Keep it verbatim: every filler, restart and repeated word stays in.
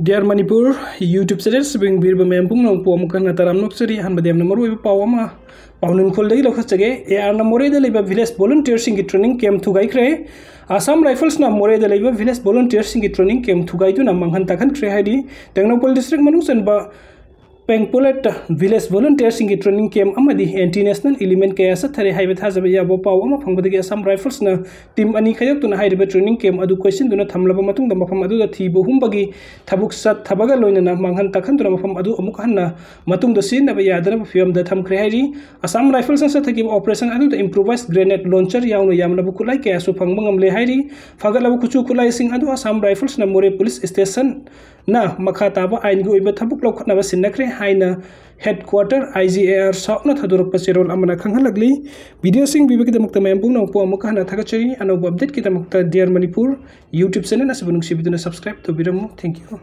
Dear Manipur YouTube channel ꯁꯤꯕꯨ ꯌꯦꯡꯕꯤꯔꯤꯕ ꯃꯌꯥꯝ ꯄꯨꯝꯅꯃꯛꯄꯨ ꯑꯃꯨꯛ ꯍꯟꯅ ꯇꯔꯥꯝꯅ ꯑꯣꯛꯆꯔꯤ꯫ ꯑꯍꯥꯟꯕꯗ ꯌꯥꯝꯅ ꯃꯔꯨꯑꯣꯏꯕ ꯄꯥꯎ ꯑꯃ ꯄꯥꯎꯅꯨꯡꯈꯣꯜꯗꯒꯤ ꯂꯧꯈꯠꯆꯒꯦ꯫ ꯑꯦ ꯑꯥꯔꯅ ꯃꯣꯔꯦꯗ ꯂꯩꯕ village volunteerꯁꯤꯡꯒꯤ training camp ꯊꯨꯒꯥꯏꯈ꯭ꯔꯦ꯫ Assam Riflesꯅ ꯃꯣꯔꯦꯗ ꯂꯩꯕ village volunteerꯁꯤꯡꯒꯤ training camp ꯊꯨꯒꯥꯏꯗꯨꯅ ꯃꯥꯡꯍꯟ ꯇꯥꯛꯍꯟꯈ꯭ꯔꯦ ꯍꯥꯏꯔꯤ꯫ ꯇꯦꯡꯅꯧꯄꯜ district ꯃꯅꯨꯡ ꯆꯟꯕ ꯄꯦꯡꯄꯣꯂꯦꯠꯇ village volunteerꯁꯤꯡꯒꯤ training camp ꯑꯃꯗꯤ anti national element ꯀꯌꯥ ꯆꯠꯊꯔꯦ ꯍꯥꯏꯕ ꯊꯥꯖꯕ ꯌꯥꯕ ꯄꯥꯎ ꯑꯃ ꯐꯪꯕꯗꯒꯤ Assam Riflesꯅ team ꯑꯅꯤ ꯈꯥꯏꯗꯣꯛꯇꯨꯅ ꯍꯥꯏꯔꯤꯕ training camp ꯑꯗꯨ ꯀꯣꯏꯁꯤꯟꯗꯨꯅ ꯊꯝꯂꯕ ꯃꯇꯨꯡꯗ ꯃꯐꯝ ꯑꯗꯨꯗ ꯊꯤꯕ ꯍꯨꯝꯕꯒꯤ ꯊꯕꯛ ꯆꯠꯊꯕꯒ ꯂꯣꯏꯅꯅ ꯃꯥꯡꯍꯟ ꯇꯥꯛꯍꯟꯗꯨꯅ ꯃꯐꯝ ꯑꯗꯨ ꯑꯃꯨꯛ ꯍꯟꯅ ꯃꯇꯨꯡꯗ ꯁꯤꯖꯤꯟꯅꯕ ꯌꯥꯗꯅꯕ ꯐꯤꯕꯝꯗ ꯊꯝꯈ꯭ꯔꯦ ꯍꯥꯏꯔꯤ꯫ Assam Riflesꯅ ꯆꯠꯊꯈꯤꯕ operation ꯑꯗꯨꯗ improvised grenade launcher ꯌꯥꯎꯅ ꯌꯥꯝꯂꯕ ꯈꯨꯠꯂꯥꯏ ꯀꯌꯥꯁꯨ ꯐꯪꯕ ꯉꯝꯂꯦ ꯍꯥꯏꯔꯤ꯫ ꯐꯒꯠꯂꯕ ꯈꯨꯠꯁꯨ ꯈꯨꯠꯂꯥꯏꯁꯤꯡ ꯑꯗꯨ Assam Riflesꯅ ꯃꯣꯔꯦ police stationꯅ ꯃꯈꯥ ꯇꯥꯕ ꯑꯥꯏꯟꯒꯤ ꯑꯣꯏꯕ ꯊꯕꯛ ꯂꯧꯈꯠꯅꯕ ꯁꯤꯟꯅꯈ꯭ꯔꯦ ꯍꯥꯏꯅ headquarter I G A R Southꯅ ꯊꯥꯗꯣꯔꯛꯄ ꯆꯦꯔꯣꯜ ꯑꯃꯅ ꯈꯪꯍꯜꯂꯛꯂꯤ꯫ Videoꯁꯤꯡ ꯄꯤꯕꯒꯤꯗꯃꯛꯇ ꯃꯌꯥꯝ ꯄꯨꯝꯅꯃꯛꯄꯨ ꯑꯃꯨꯛ ꯍꯟꯅ ꯊꯥꯒꯠꯆꯔꯤ꯫ ꯑꯅꯧꯕ updateꯀꯤꯗꯃꯛꯇ Dear Manipur YouTube channel ꯑꯁꯤꯕꯨ ꯅꯨꯡꯁꯤꯕꯤꯗꯨꯅ subscribe ꯇꯧꯕꯤꯔꯝꯃꯨ꯫ Thank you꯫